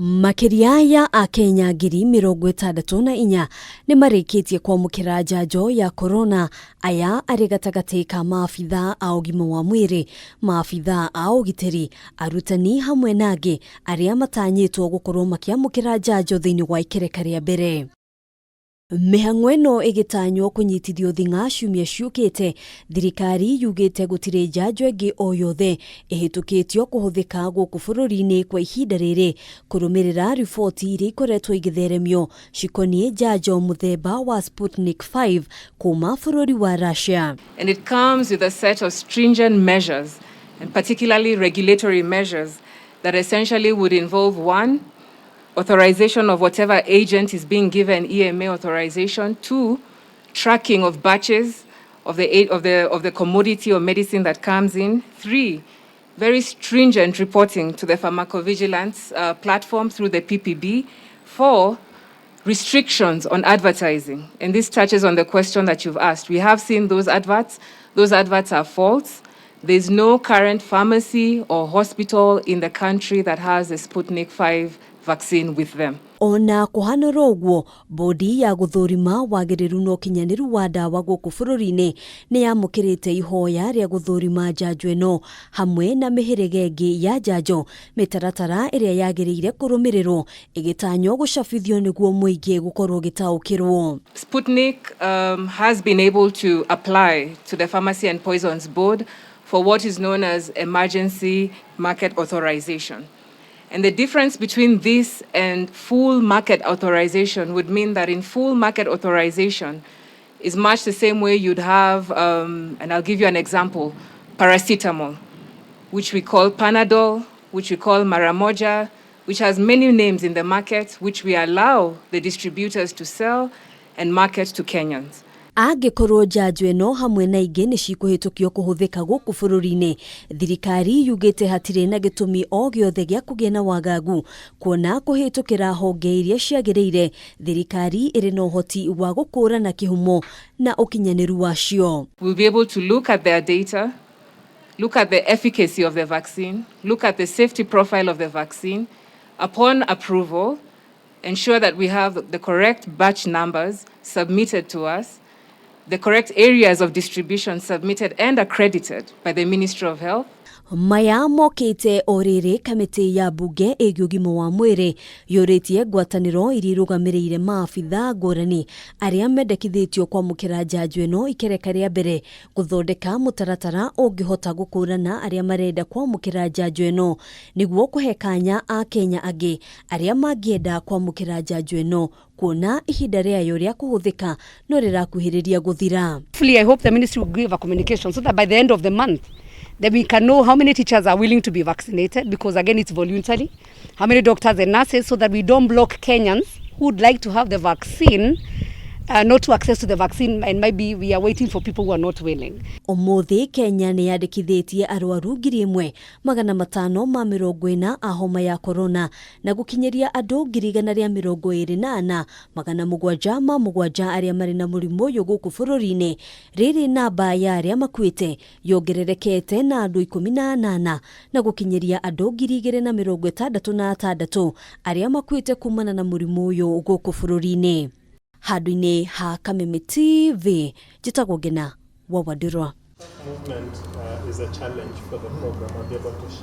Makĩria ya akenya 64,000 nĩ marĩkĩtie kwamũkĩra njanjo ya korona. Aya arĩ gatagatĩ ka maabitha a ũgima wa mwĩrĩ, maabitha a ũgitĩri, arutani hamwe na angĩ arĩa matanyĩtwo gũkorwo makĩamũkĩra njanjo thĩinĩ wa ikereka rĩa mbere. Mĩhang'o ĩno ĩgĩtanywo kũnyitithio thing'a ciumia ciũkĩte, thirikari yugĩte gũtirĩ njanjo ĩngĩ o yothe ĩhĩtũkĩtio kũhũthĩka gũkũ bũrũri-inĩ kwa ihinda rĩrĩ, kũrũmĩrĩra riboti iria ikoretwo igĩtheremio cikoniĩ njanjo mũthemba wa Sputnik 5 kuma bũrũri wa Russia. And it comes with a set of stringent measures, and particularly regulatory measures, that essentially would involve, one, authorization of whatever agent is being given EMA authorization, two, tracking of batches of the commodity or medicine that comes in, three, very stringent reporting to the pharmacovigilance platform through the PPB, four, restrictions on advertising. And this touches on the question that you've asked. We have seen those adverts. Those adverts are false. There's no current pharmacy or hospital in the country that has a Sputnik 5 vaccine with them. Ona kũhana oro ũguo, bodi ya gũthũrima wagĩrĩru na ũkinyanĩru wa ndawa gũkũ bũrũri-inĩ nĩ yamũkĩrĩte ihoya rĩa gũthũrima njanjo ĩno hamwe na mĩhĩrĩga ĩngĩ ya njanjo, mĩtaratara ĩrĩa yagĩrĩire kũrũmĩrĩrwo ĩgĩtanywo gũcabithio nĩguo mũingĩ gũkorwo ũgĩtaũkĩrwo. Sputnik has been able to apply to the Pharmacy and Poisons Board for what is known as emergency market authorization. And the difference between this and full market authorization would mean that in full market authorization is much the same way you'd have, and I'll give you an example, paracetamol, which we call Panadol, which we call Maramoja, which has many names in the market, which we allow the distributors to sell and market to Kenyans. Angĩkorwo njanjo ĩno hamwe na ingĩ nĩ cikũhĩtũkio kũhũthĩka gũkũ bũrũri-inĩ, thirikari yugĩte hatirĩ na gĩtũmi o gĩothe gĩa kũgĩa na wagagu, kuona kũhĩtũkĩra honge iria ciagĩrĩire, thirikari ĩrĩ na ũhoti wa gũkũrana kĩhumo na ũkinyanĩru wacio. We'll be able to look at their data, look at the efficacy of the vaccine, look at the safety profile of the vaccine. Upon approval, ensure that we have the correct batch numbers submitted to us, the correct areas of distribution submitted and accredited by the Ministry of Health. Maya mokĩte o rĩrĩ kamĩtĩ ya mbunge ĩgiĩ ũgima wa mwĩrĩ yũrĩtie ngwatanĩro iria irũgamĩrĩire maabitha ngũrani arĩa mendekithĩtio kwamũkĩra njanjo ĩno ikereka rĩa mbere gũthondeka mũtaratara ũngĩhota gũkũrana arĩa marenda kwamũkĩra njanjo ĩno nĩguo kũhe kanya akenya angĩ arĩa mangĩenda kwamũkĩra njanjo ĩno, kuona ihinda rĩayo rĩa kũhũthĩka no rĩrakuhĩrĩria gũthira. Hopefully, I hope the ministry will give a communication so that by the end of the month, then we can know how many teachers are willing to be vaccinated, because again, it's voluntary, how many doctors and nurses, so that we don't block Kenyans who would like to have the vaccine, not to access to the vaccine, and maybe we are waiting for people who are not willing. Ũmũthĩ Kenya nĩ yandĩkithĩtie arwaru 1540 a homa ya korona na gũkinyĩria andũ 124,707 arĩa marĩ na mũrimũ ũyũ gũkũ bũrũri-inĩ. Rĩrĩ namba ya arĩa makuĩte yongererekete na andũ 18 na gũkinyĩria andũ 2066 arĩa makuĩte kumana na mũrimũ ũyũ gũkũ bũrũri-inĩ. Handũ-inĩ ha Kameme TV, njĩtagwo Ngena wa Wandirwa. Movement is a challenge for the program. I'll be able to